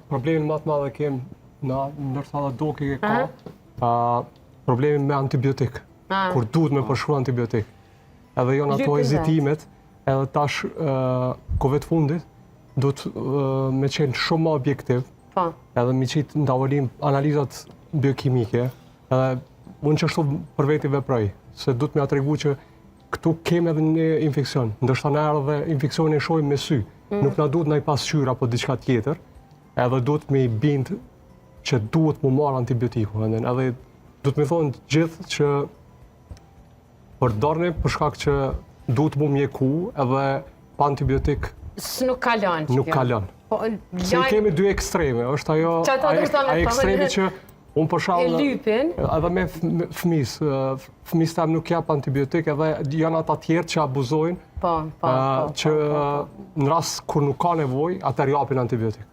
Problemin më të madh e kem na, ndoshta edhe Doki e ka, problemin me antibiotik. Kur duhet me përshkru antibiotik. Edhe janë ato Lypin vet. hezitimet, edhe tash kohëve të fundit, duhet me qenë shumë më objektiv, edhe me qitë në tavolinë analizat biokimike, edhe unë që ashtu për veti veproj, se duhet me atregu që këtu kemi edhe një infekcion, ndoshta na edhe infeksionin e shohim me sy, nuk na duhet na i pasqyr apo diçka tjetër, edhe duhet me i bind që duhet mu marrë antibiotiku, edhe duhet me thonë gjithë që përdorni për shkak që duhet mu mjeku edhe pa antibiotik Nuk kalon që nuk kjo. Kalon. Po, Se i kemi dy ekstreme, është ajo Që ato do të ai me ekstremi thonë. që unë për E shembull lypin. Edhe me fëmis, fëmis tam nuk jap antibiotik, edhe janë ata tjerë që abuzojnë, Po, po, po, që po, po, po. në rast kur nuk ka nevojë, atëherë japin antibiotik.